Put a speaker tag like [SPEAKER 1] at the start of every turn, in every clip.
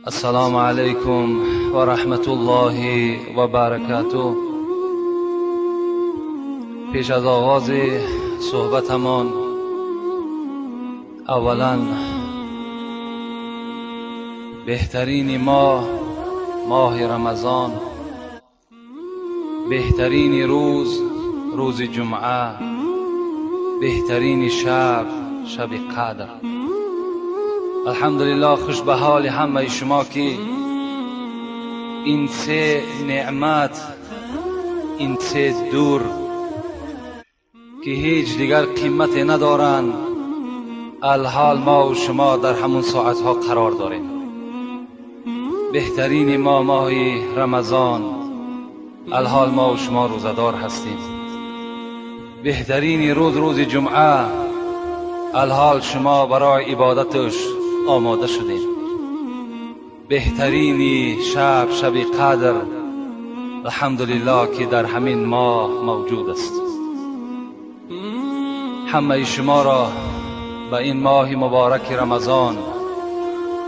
[SPEAKER 1] Ассалому алайкум ва раҳматуллоҳи ва баракатуҳ. Пеш аз оғози суҳбатамон аввалан беҳтарини моҳ, моҳи Рамазон, беҳтарини рӯз, рӯзи ҷумъа, беҳтарини шаб, шаби қадр. Алҳамдулиллоҳ, хуш ба ҳоли ҳамаи шумо ки ин се неъмат, ин се дур ки ҳеҷ дигар қимате надоранд, алҳол мо ва шумо дар ҳамон соатҳо қарор дорем. Беҳтарини мо моҳи Рамазон, алҳол мо ва шумо рӯзадор ҳастем. Беҳтарини рӯз, рӯзи ҷумъа, алҳол шумо барои ибодаташ омода шудем. Беҳтарини шаб, шаби қадр, алҳамдулиллоҳ ки дар ҳамин моҳ мавҷуд аст. Ҳамаи шуморо ба ин моҳи мубораки Рамазон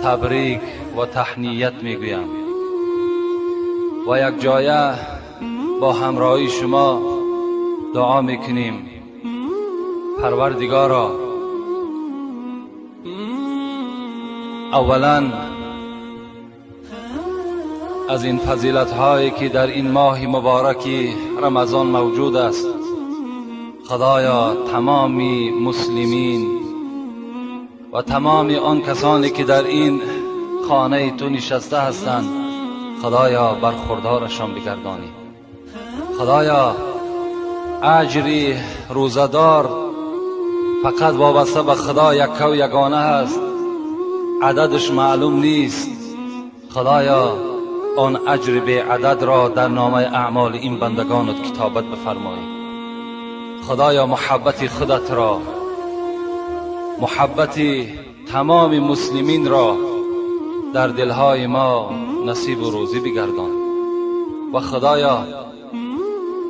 [SPEAKER 1] табрик ва таҳният мегӯям ва якҷоя бо ҳамроҳии шумо дуо мекунем. Парвардигоро, аввалан аз ин фазилатҳое ки дар ин моҳи мубораки Рамазон мавҷуд аст, Худоё тамоми муслимин ва тамоми он касоне ки дар ин хонаи ту нишаста ҳастанд, Худоё бархурдорашон бигардонӣ. Худоё аҷри рӯзадор фақат вобаста ба Худо яккаву ягона ҳаст, ададаш маълум нест. Худоё он аҷри беададро дар номаи аъмоли ин бандагонат китобат бифармоӣ. Худоё муҳаббати худатро, муҳаббати тамоми муслиминро дар дилҳои мо насибу рӯзӣ бигардон ва Худоё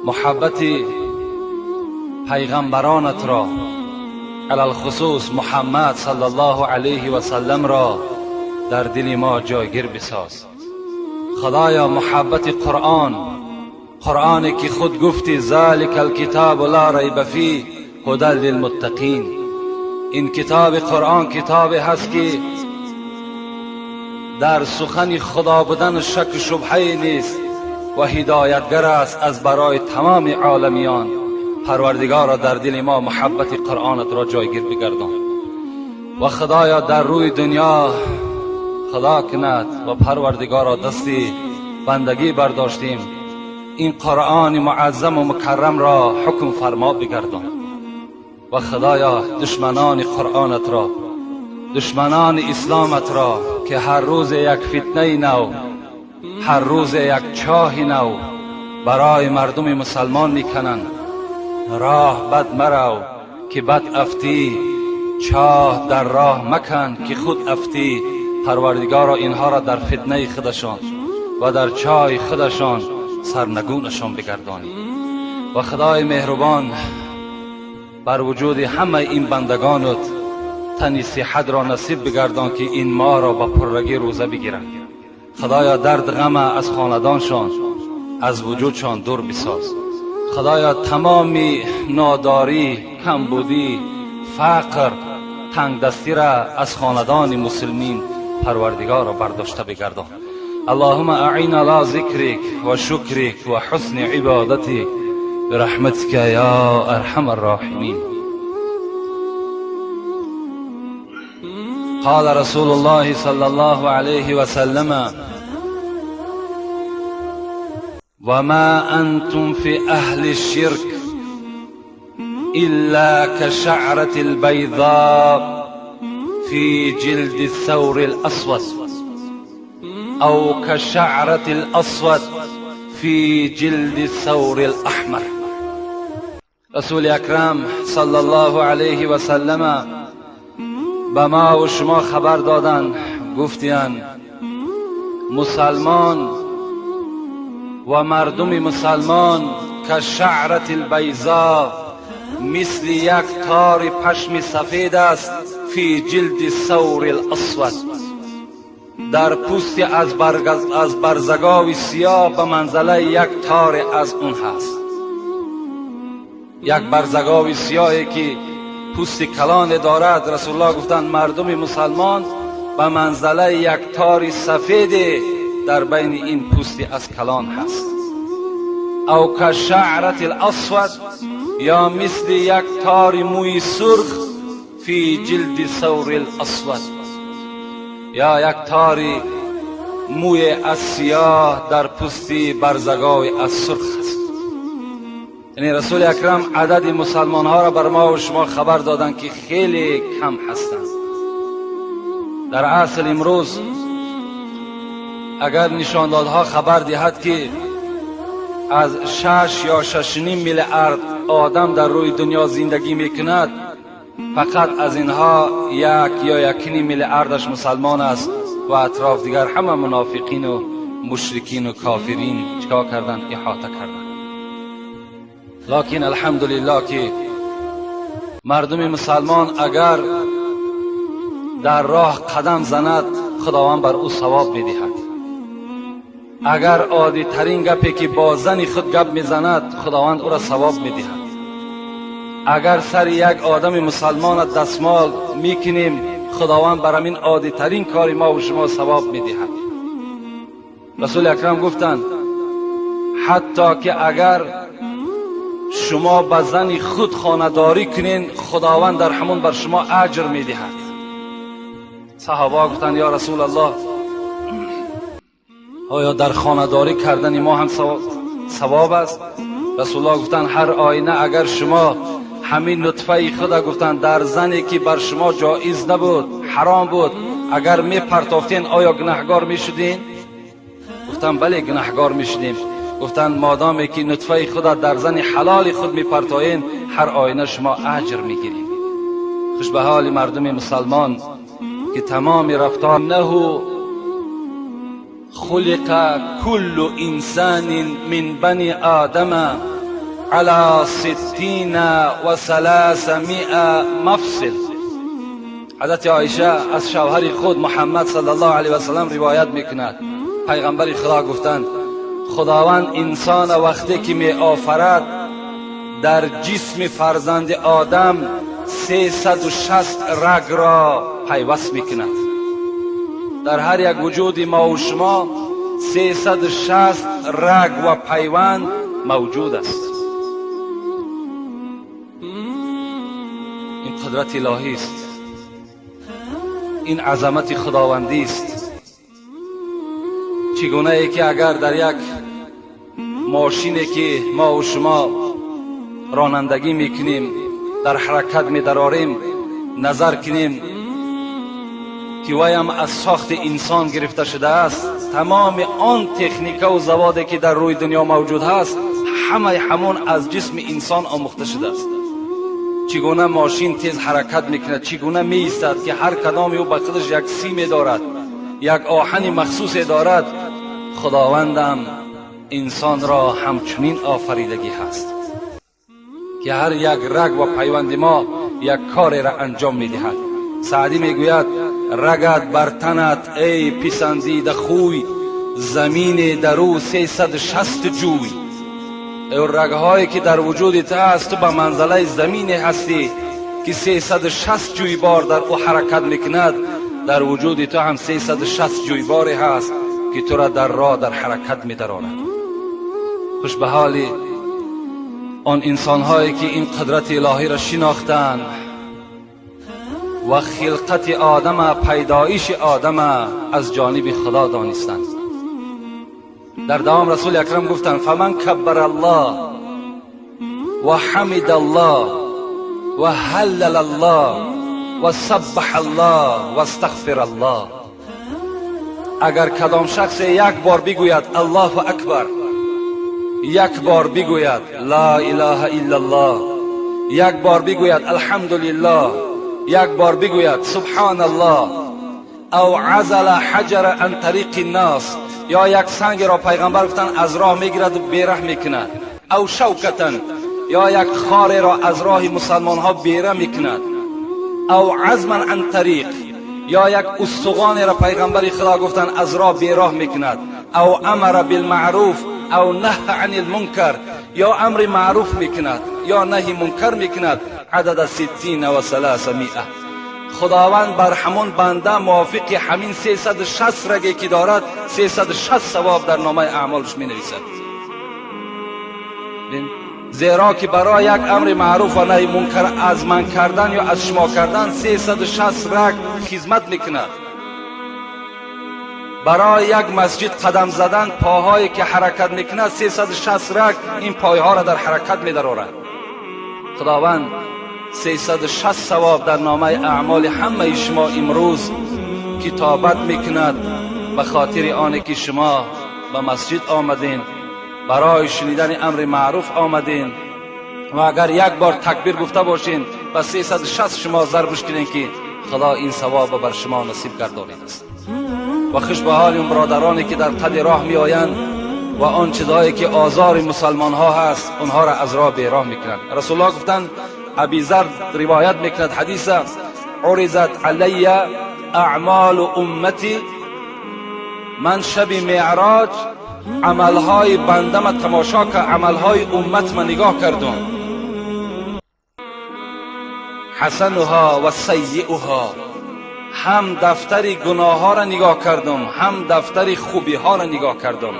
[SPEAKER 1] муҳаббати пайғамбаронатро, алалхусус Муҳаммад саллаллоҳу алайҳи васалламро дар дили мо ҷойгир бисоз. Худоё муҳаббати Қуръон, Қуръоне ки худ гуфтӣ залика алкитобу ла райба фиҳ ҳудан лилмуттақин. Ин китоби Қуръон китобе ҳаст ки дар сухани Худо будан шаку шубҳае нест ва ҳидоятгар аст аз барои тамоми оламиён. Парвардигоро дар дили мо муҳаббати Қуръонатро ҷойгир бигардон ва Худоё дар рӯи дунё Худо кунад ва Парвардигоро дасти бандагӣ бардоштем, ин Қуръони муаззаму мукаррамро ҳукм фармо бигардон ва Худоё душманони Қуръонатро, душманони исломатро ки ҳар рӯз як фитнаи нав, ҳар рӯз як чоҳи нав барои мардуми мусалмон мекунанд, роҳ бад марав ки бад афтӣ, чоҳ дар роҳ макан ки худ афтӣ. Парвардигоро инҳоро дар фитнаи худашон ва дар чоҳи худашон сарнагунашон бигардонӣ ва Худои меҳрубон бар вуҷуди ҳамаи ин бандагонат тани сиҳатро насиб бигардон ки ин моҳро ба пуррагӣ рӯза бигиранд. Худоё дард ғама аз хонадоншон, аз вуҷудшон дур бисоз. Худоё тамоми нодорӣ, камбудӣ, фақр, тангдастиро аз хонадони муслимин Парвардигорро бардошта бигардон. Аллоҳумма аъин ала зикрик ва шукрик ва ҳусни ибодатик бирахматика я арҳамар роҳимин. قال رسول الله صلى الله عليه وسلم: وما أنتم في أهل الشرك إلا كشعرة البيضاء في جلد الثور الأسود أو كشعرة الأسود في جلد الثور الأحمر. رسول اکرم صلی الله علیه و سلم به ما و شما خبر دادند، گفتند مسلمان و مردم مسلمان که شعرت البیضا، مثل یک تار پشم سفید است، فی جلد ثور الاسود، дар пӯсти аз барзагови сиёҳ ба манзалаи як тор аз он ҳаст. Як барзагови сиёҳе ки пӯсти калоне дорад, Расулуллоҳ гуфтанд мардуми мусалмон ба манзалаи як тори сафеде дар байни ин пӯсти аз калон ҳаст. Ав кашаърати аласвад, ё мисли як тори мӯи сурх фи ҷилди саври аласвад, ё як тори мӯи аз сиёҳ дар пӯсти барзагови аз сурх аст. Яъне Расули Акрам адади мусалмонҳоро бар мо ва шумо хабар доданд, ки хеле кам ҳастанд. Дар асл имрӯз агар нишондодҳо хабар диҳад, ки аз 6 ё 6.5 миллиард одам дар рӯи дунё зиндагӣ мекунад, фақат аз инҳо 1 ё 1.5 миллиардаш мусалмон аст ва атроф дигар ҳама мунофиқину мушрикину кофирин чикор карданд? Иҳота карданд. Локин алҳамдулиллоҳ, ки мардуми мусалмон агар дар роҳ қадам занад, Худованд бар ӯ савоб медиҳад. Агар оддитарин гапе ки бо зани худ гап мезанад, Худованд ӯро савоб медиҳад. Агар сари як одами мусалмона дастмол мекунем, Худованд бар ҳамин оддитарин кори мо ва шумо савоб медиҳад. Расули Акрам гуфтанд, ҳатто ки агар шумо ба зани худ хонадорӣ кунен, Худованд дар ҳамон бар шумо аҷр медиҳад. Саҳоба гуфтанд, ё Расулаллоҳ, оё дар хонадорӣ кардани мо ҳам савоб аст? Расулуллоҳ гуфтанд, ҳар оина агар шумо ҳамин нутфаи худа, гуфтанд, дар зане ки бар шумо ҷоиз набуд, ҳаром буд, агар мепартофтен, оё гунаҳгор мешудин? Гуфтанд, бале, гунаҳгор мешудем. Гуфтанд, модоме ки нутфаи худа дар зани ҳалоли худ мепартоен, ҳар оина шумо аҷр мегиред. Хуш ба ҳоли мардуми мусалмон, ки тамоми рафтор наҳу خلق كل إنسان من بني آدم على 360 مفصل. حضرت عایشه از شوهر خود محمد صلی الله علیه و سلم روایت میکند، پیغمبر خدا گفتند خداوند انسان وقتی که می آفرد در جسم فرزند آدم 360 رگ را پیوست میکند. در هر یک وجود ما و شما 360 رگ و پیوند موجود است. این قدرت الهی است، این عظمت خداوندی است. چگونه ای که اگر در یک ماشینی که ما و شما رانندگی میکنیم، در حرکت میدراریم، نظر کنیم که وی هم از ساخت انسان گرفته شده است، تمام آن تکنیک و زوادی که در روی دنیا موجود هست، همه همون از جسم انسان آموخته شده است. چگونه ماشین تیز حرکت میکند، چگونه میایستد که هر کدام او به خودش یک سیم دارد، یک آهن مخصوص دارد. خداوندم انسان را همچنین آفریدگی هست که هر یک رگ و پیوند ما یک کار را انجام میدهد. سعدی میگوید رگت بر تنت ای پسندیده خوی، زمین در او 360 جوی. ای رگهایی که در وجود تو هست، تو به منزله زمین هستی که 360 جویبار در او حرکت میکند. در وجود تو هم 360 جویباری هست که تو را در راه در حرکت میدرارد. خوش به حال آن انسانهایی که این قدرت الهی را شناختند و خلقت آدم، پیدایش آدم از جانب خدا دانستند. در دوام رسول اکرم گفتند فمن کبر الله و حمد الله و هلل الله و سبح الله و استغفر الله. اگر کدام شخص یک بار بگوید الله اکبر، یک بار بگوید لا اله الا الله، یک بار بگوید الحمدلله، یک بار بگوید سبحان الله، او عزل حجر عن طریق الناس، یا یک سنگ را پیغمبر گفتن از راه میگیرد و بیره میکند، او شوکتن، یا یک خار را از راه مسلمان ها بیره میکند، او عزما عن طریق، یا یک استخوانی را پیغمبر خدا گفتن از راه بیراه میکند، او امر بالمعروف او نهی عن المنکر، یا امر معروف میکند یا نهی منکر میکند، عدد 360. خداوند بر همون بنده موافق همین 360 رگی که دارد 360 ثواب در نامه اعمالش می نویسد. زیرا که برای یک امر معروف و نهی منکر از من کردن یا از شما کردن 360 رگ خدمت میکند. برای یک مسجد قدم زدن پاهایی که حرکت میکند 360 رگ این پایها را در حرکت میدرآورد. خداوند 360 ثواب در نامه اعمال همه شما امروز کتابت میکند به خاطر آنه که شما به مسجد آمدین، برای شنیدن امر معروف آمدین و اگر یک بار تکبیر گفته باشین به 360 شما ضربش کنین که خدا این ثواب بر شما نصیب گردانید است. و خوش به حال اون برادرانی که در قد راه می آیند و آن چیزهایی که آزار مسلمان ها هست اونها را از راه بیراه میکنند. رسول الله گفتند، ابی ذر روایت میکند حدیث، عرضت علی اعمال امتی، من شب معراج عملهای بنده ما تماشا که عملهای امت ما نگاه کردم، حسنها و سیئها، هم دفتر گناه ها را نگاه کردم هم دفتر خوبی ها را نگاه کردم.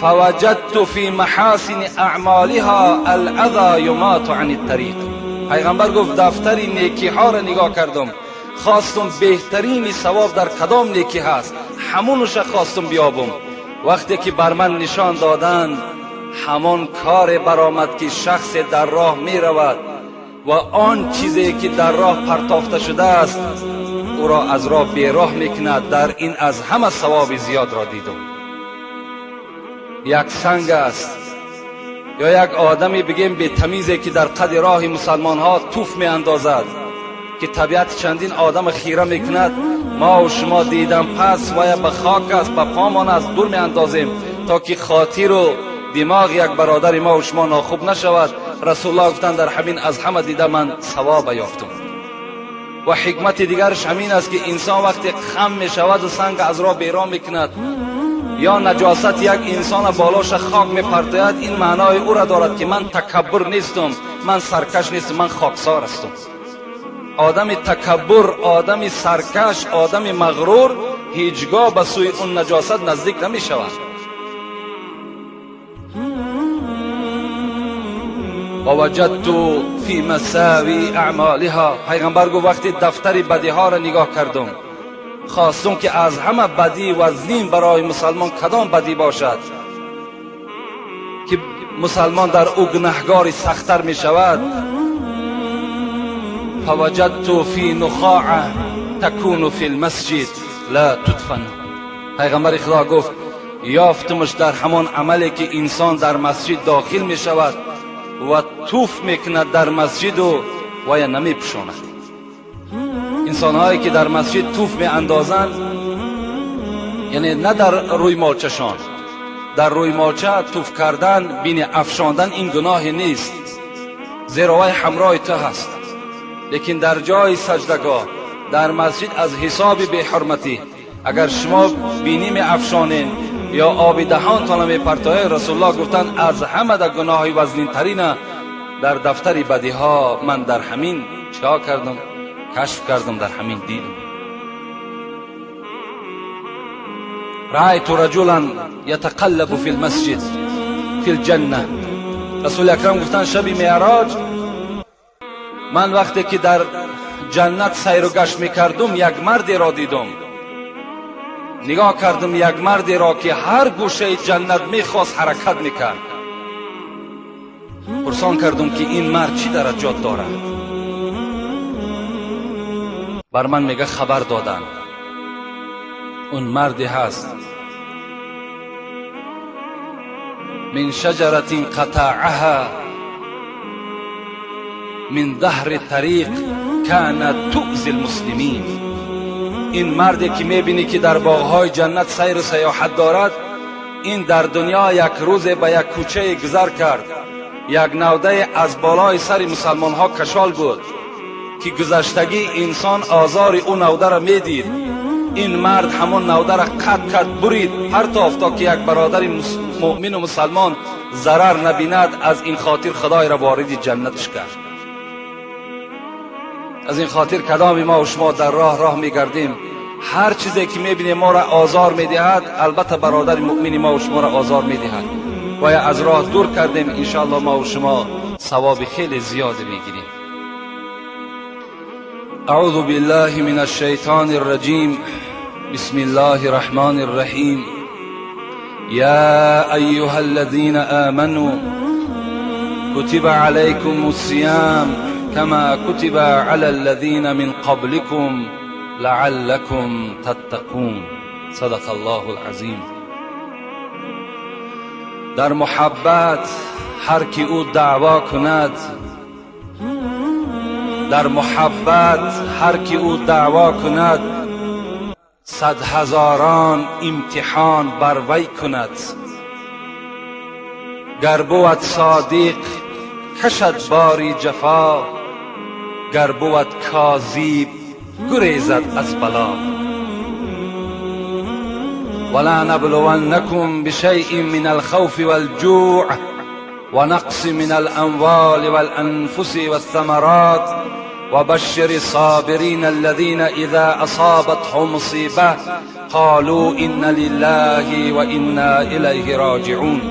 [SPEAKER 1] فوجدت فی محاسن اعمالها الاذی یمات عن الطریق. پیغمبر گفت دفتر نیکی ها را نگاه کردم، خواستم بهترین ثواب در کدام نیکی هست همونش خواستم بیابم. وقتی که بر من نشان دادند همان کار برآمد که شخص در راه می رود و آن چیزی که در راه پرتافته شده است او را از راه بیراه میکند، در این از همه ثواب زیاد را دیدم. یک سنگ است یا یک آدمی بگیم به تمیزی که در قد راه مسلمان ها توف می اندازد که طبیعت چندین آدم خیره میکند، ما و شما دیدم پس و یا به خاک است به پامان است دور می اندازیم تا که خاطر و دماغ یک برادر ما و شما ناخوب نشود. رسول الله گفتند در همین از همه دیده من ثواب یافتم. و حکمت دیگرش همین است که انسان وقتی خم می شود و سنگ از راه بیرون میکند یا نجاست یک انسان بالاش خاک می پرتاید، این معنای او را دارد که من تکبر نیستم، من سرکش نیستم، من خاکسار هستم. آدم تکبر، آدم سرکش، آدم مغرور هیچگاه به سوی اون نجاست نزدیک نمی شود. و وجدت فی مساوی اعمالها. پیغمبر گفت وقتی دفتر بدی ها را نگاه کردم خواستم که از همه بدی و وزنین برای مسلمان کدام بدی باشد که مسلمان در او گناهگار سخت‌تر می شود. فوجدت فی نخاعه تکون فی المسجد لا تدفن. پیغمبر خدا گفت یافتمش در همان عملی که انسان در مسجد داخل می شود و توف میکند در مسجد و یا نمی پوشاند. انسانهایی که در مسجد توف می اندازند، یعنی نه در روی مالچشان، در روی مالچه توف کردن بین افشاندن این گناه نیست، زیرا وی همراه تو هست. لیکن در جای سجدگاه در مسجد از حساب بی حرمتی اگر شما بینی می افشانین یا آب دهانتان می پرتاید، رسول الله گفتند از همه در گناه وزنین ترین در دفتر بدی ها من در همین چا کردم، کشف کردم، در همین دیدم. رأیت رجلا یتقلب فی المسجد فی الجنه. رسول اکرم گفتند شب معراج من وقتی که در جنت سیر و گشت میکردم یک مردی را دیدم، نگاه کردم یک مردی را که هر گوشه جنت میخواست حرکت میکرد. پرسان کردم که این مرد چی درجات دارد؟ بر من میگه خبر دادن اون مردی هست من شجرة قطعها من ظهر طریق كانت تؤذی المسلمین. این مردی که میبینی که در باغهای جنت سیر و سیاحت دارد، این در دنیا یک روز به یک کوچه گذر کرد، یک نوده از بالای سر مسلمان ها کشال بود، ки гузаштагӣ инсон озори ӯ навдара медид, ин мард ҳамон навдара қат кард, бурид, партофт, то ки як бародари муъмину мусалмон зарар набинад. Аз ин хотир Худойро вориди ҷаннатш кард. Аз ин хотир кадоми мо шумо дар роҳ мегардем, ҳар чизе ки мебинем моро озор медиҳад, албатта бародари муъмини мо шуморо озор медиҳад ва аз роҳ дур кардем, иншоаллоҳ мо шумо савоби хеле зиёде мегирем. اعوذ بالله من الشیطان الرجیم. بسم الله الرحمن الرحیم. یا ایها الذین آمنوا كتب عليكم الصيام كما كتب على الذين من قبلكم لعلكم تتقون. صدق الله العظیم. در محبت هر کی او دعوا کند، در محبت هر کی او دعوا کند، صد هزاران امتحان بر وی کند. گر بود صادق کشد باری جفا، گر بود کاذب گریزد از بلا. ولنبلونکم بشیء من الخوف والجوع ونقص من الأموال والأنفس والثمرات وبشر الصابرين الذين إذا أصابتهم مصيبة قالوا إنا لله وإنا إليه راجعون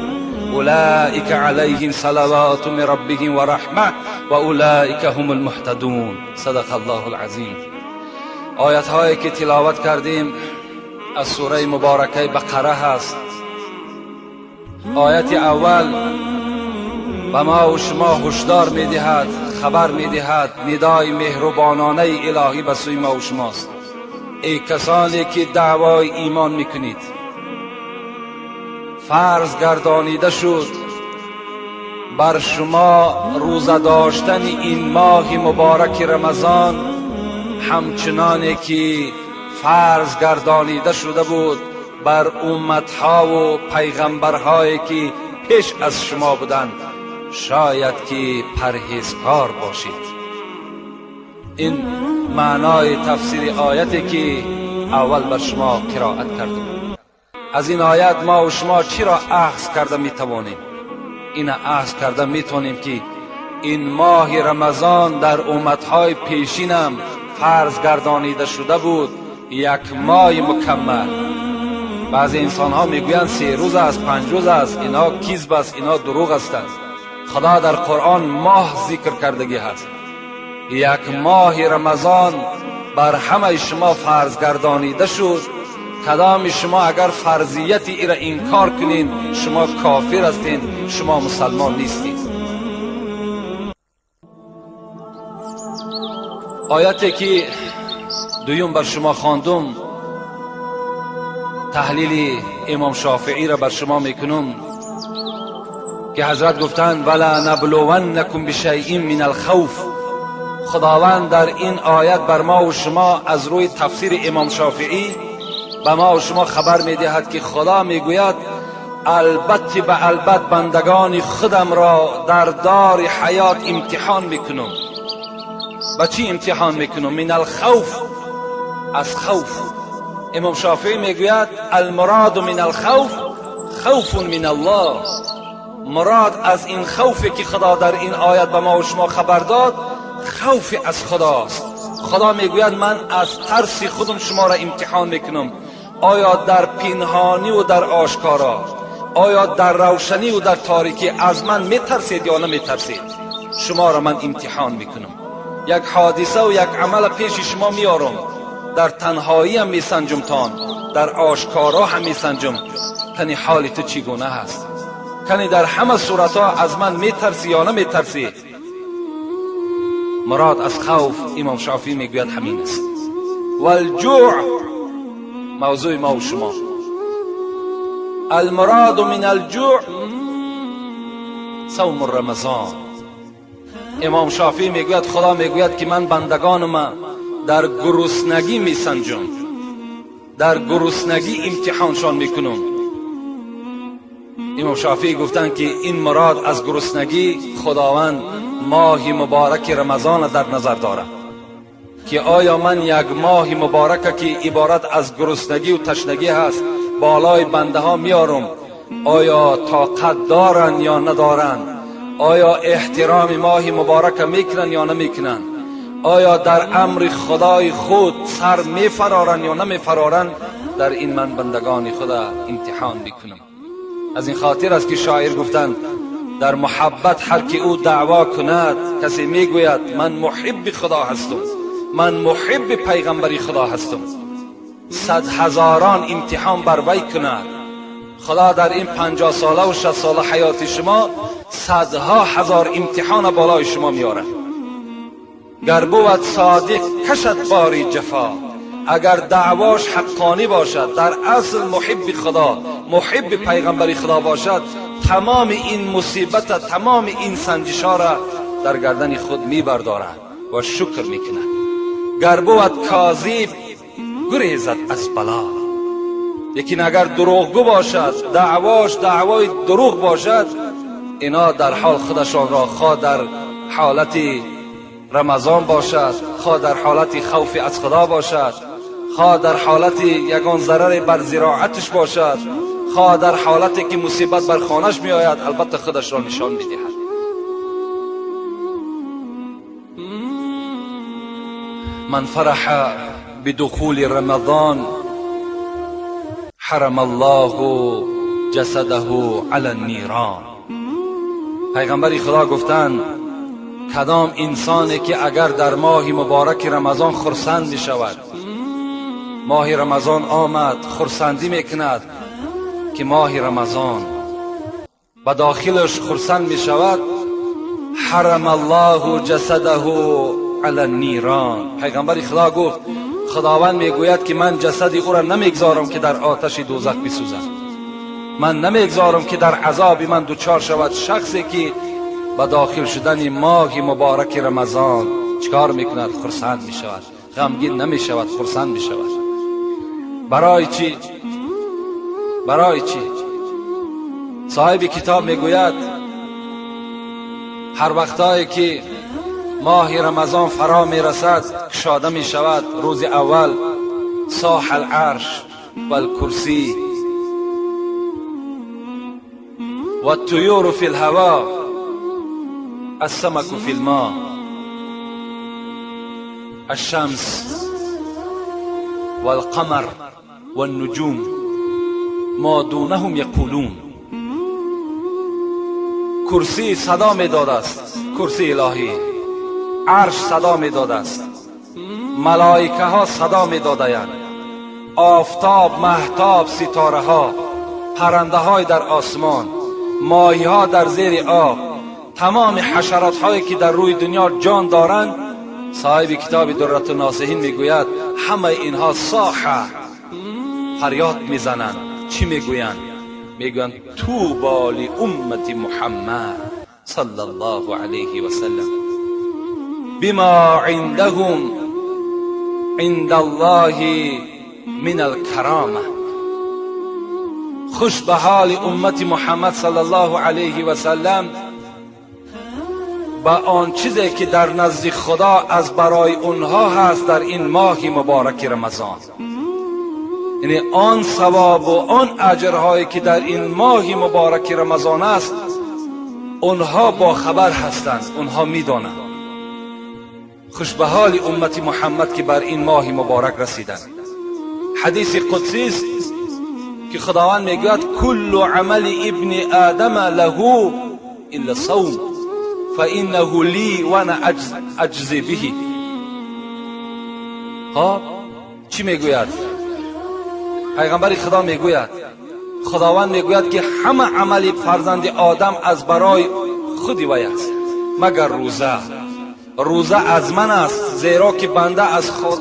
[SPEAKER 1] أولئك عليهم صلوات من ربهم ورحمة وأولئك هم المهتدون. صدق الله العظیم. آیت هایی که تلاوت کردیم از سوره مبارکه بقره هست. آیت اول به ما و شما هشدار میدهد، خبر میدهد، ندای مهربانانه الهی به سوی ما و شماست. ای کسانی که دعوای ایمان میکنید، فرض گردانیده شد بر شما روزه داشتن این ماه مبارک رمضان، همچنانی که فرض گردانیده شده بود بر امتها و پیغمبرهایی که پیش از شما بودند، شاید که پرهیزکار باشید. این معنای تفسیر آیتی که اول بر شما قرائت کردم. از این آیت ما و شما چی را اخذ کرده میتوانیم؟ این اخذ کرده میتوانیم که این ماه رمضان در امتهای پیشینم فرض گردانیده شده بود، یک ماه مکمل. بعضی انسان ها میگویند 3 روز است، 5 روز است، اینا کذب است، اینا دروغ هستند. خدا در قرآن ماه ذکر کردگی هست. یک ماه رمضان بر همه شما فرض گردانیده شد. کدام شما اگر فرضیت ای را انکار کنین، شما کافر هستین، شما مسلمان نیستید. آیتی که دویم بر شما خواندم، تحلیل امام شافعی را بر شما میکنم که حضرت گفتند ولا نبلونکم بشیء من الخوف. خداوند در این آیت بر ما و شما از روی تفسیر امام شافعی به ما و شما خبر میدهد که خدا میگوید البته به البته بندگان خودم را در دار حیات امتحان میکنم. با چی امتحان میکنم؟ من الخوف، از خوف. امام شافعی میگوید المراد من الخوف خوف من الله. مراد از این خوفی که خدا در این آیت به ما و شما خبر داد، خوف از خداست. خدا میگوید من از ترس خودم شما را امتحان میکنم، آیا در پنهانی و در آشکارا، آیا در روشنی و در تاریکی از من میترسید یا نمیترسید؟ شما را من امتحان میکنم. یک حادثه و یک عمل پیش شما میارم، در تنهایی هم میسنجم تان، در آشکارا هم میسنجم، کنی حال تو چگونه هست، کنی در همه صورتها از من میترسی یا نمیترسی. مراد از خوف امام شافعی میگوید همین است. والجوع موضوع ما و شما. المراد من الجوع صوم رمضان. امام شافعی میگوید خدا میگوید که من بندگانم در گرسنگی میسنجم، در گرسنگی امتحانشان میکنم. امام شافعی گفتند که این مراد از گرسنگی خداوند ماه مبارک رمضان در نظر دارد. که آیا من یک ماه مبارکه که عبارت از گرسنگی و تشنگی هست بالای بنده ها میارم، آیا طاقت دارن یا ندارن؟ آیا احترام ماه مبارک میکنن یا نمیکنن؟ آیا در امر خدای خود سر میفرارن یا نمیفرارن؟ در این من بندگان خدا امتحان میکنم. از این خاطر است که شاعر گفتند در محبت هر که او دعوا کند، کسی میگوید من محب خدا هستم، من محب پیغمبری خدا هستم، صد هزاران امتحان بر وی کند. خدا در این 50 ساله و 60 ساله حیات شما صدها هزار امتحان بالای شما میاره. گر بود صادق کشد باری جفا، اگر دعواش حقانی باشد، در اصل محب خدا، محب پیغمبری خدا باشد، تمام این مصیبت، تمام این سنجش ها را در گردن خود میبردارد و شکر میکند. گر بود کاذب گریزد از بلا، لیکن اگر دروغگو باشد، دعواش دعوای دروغ باشد، اینا در حال خودشان را خواه در حالت رمضان باشد، خواه در حالت خوف از خدا باشد، خواه در حالت یگان ضرر بر زراعتش باشد، خواه در حالتی که مصیبت بر خانهش می آید، البته خودش را نشان می دهد. من فرح بدخول رمضان حرم الله جسده علی النیران. پیغمبر خدا گفتند کدام انسانی که اگر در ماه مبارک رمضان خرسند می شود، ماه رمضان آمد خرسندی میکند که ماه رمضان به داخلش خرسند می شود، حرم الله جسده علی النیران. پیغمبر خدا گفت خداوند میگوید که من جسد او را نمیگذارم که در آتش دوزخ بسوزد، من نمیگذارم که در عذاب من دچار شود. شخصی که به داخل شدن ماه مبارک رمضان چکار میکند؟ خرسند میشود، غمگین نمیشود، خرسند میشود. برای چی؟ برای چی؟ صاحب کتاب میگوید هر وقتایی که ماه رمضان فرا میرسد کشاده میشود، روز اول صاح العرش والکرسی والطیور فی الهوا السمك فی الماء الشمس والقمر والنجوم ما دونهم یقولون. کرسی صدا میداد است، کرسی الهی، عرش صدا میداد است، ملائکه ها صدا میدادند، آفتاب، مهتاب، ستاره ها، پرنده های در آسمان، ماهی ها در زیر آب، تمام حشرات هایی که در روی دنیا جان دارند. صاحب کتاب درة الناصحین میگوید همه اینها صاحه فریاد میزنند. چی میگویند؟ میگویند طوبی لامت محمد صلی الله علیه و سلم بما عندهم عند الله من الکرامه. خوش به حال امت محمد صلی الله علیه و سلم به آن چیزی که در نزد خدا از برای اونها هست در این ماه مبارک رمضان، یعنی آن ثواب و آن اجرهایی که در این ماه مبارک رمضان است، اونها با خبر هستند، اونها میدانند. خوش به حال امت محمد که بر این ماه مبارک رسیدند. حدیث قدسی است که خداوند میگوید کل عمل ابن آدم له الا صوم فانه لی وانا اجزی به. خب چی میگوید؟ پیغمبر خدا میگوید، خداوند میگوید که همه عمل فرزند آدم از برای خودی وی است مگر روزه. روزه از من است، زیرا که بنده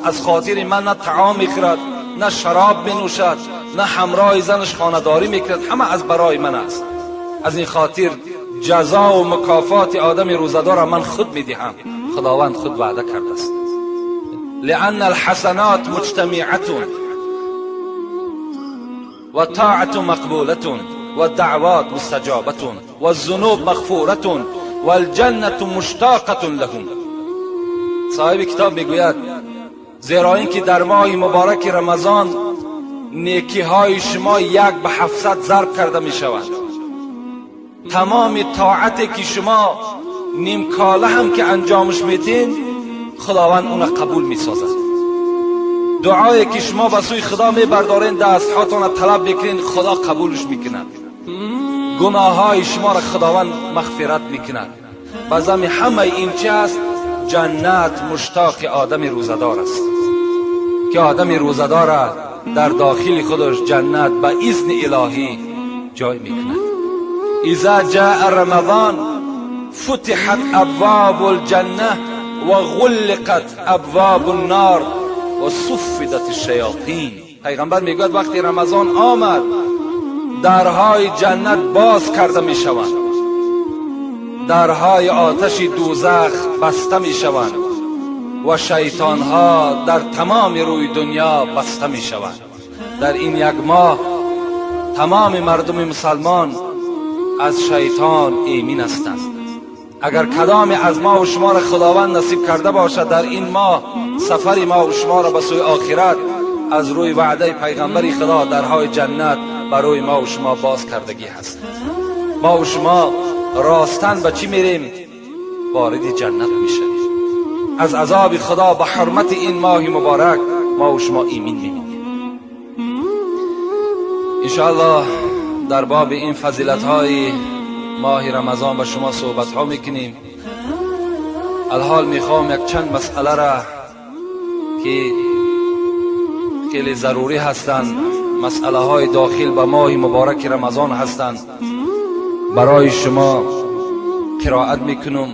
[SPEAKER 1] از خاطر من نه طعام میخورد، نه شراب مینوشد، نه همراه زنش خانه‌داری میکند، همه از برای من است. از این خاطر جزا و مکافات آدم روزه‌دار را من خود میدهم. خداوند خود وعده کرده است. لأن الحسنات مجتمعة والطاعة مقبولة والدعوات مستجابة والذنوب مغفورة والجنة مشتاقة لهم. صاحب کتاب میگوید Зеро инки дар моҳи муборак Рамазон некиҳои шумо 1 ба 700 зарб карда мешавад. Тамоми тоате ки шумо нимкола ҳам ки анҷомаш медин, Худованд онро қабул месозад. Дуое ки шумо ба сӯи Худо мебардоред, дастҳоятонро талаб мекунед, Худо қабулш мекунад. Гуноҳҳои шуморо Худованд мағфират мекунад. Ба зами ҳамаи ин чи аст? Ҷаннат муштоқи одами рӯзадор аст, ки одами рӯзадор дар дохили худаш ҷаннат ба изни илоҳӣ ҷой мекунад. Иза ҷаа Рамазон футиҳат абвобул ҷанна ва ғуллиқат абвобун нор ва суффидат шаётин. Пайғамбар мегӯяд вақте Рамазон омад, дарҳои ҷаннат боз карда мешаванд, дарҳои оташи дӯзах баста мешаванд ва шайтонҳо дар тамоми рӯи дунё баста мешаванд. Дар ин як моҳ тамоми мардуми мусалмон аз шайтон эмин ҳастанд. Агар кадоме аз мо ва шуморо Худованд насиб карда бошад, дар ин моҳ сафари мо ва шуморо ба сӯи охират аз рӯи ваъдаи пайғамбари Худо дарҳои ҷаннат барои мо ва шумо боз кардагӣ ҳаст. Мо ва шумо ростан ба чӣ мерем? Вориди ҷаннат мешавем. Аз азоби Худо ба ҳурмати ин моҳи муборак мо ва шумо эмин мемонем. Иншоаллоҳ дар боби ин фазилатҳои моҳи Рамазон ба шумо суҳбатҳо мекунем. Алҳол мехоҳам як чанд масъала ра ки хеле зарурӣ ҳастанд, масъалаҳои дохил ба моҳи мубораки Рамазон ҳастанд, барои шумо қироат мекунам.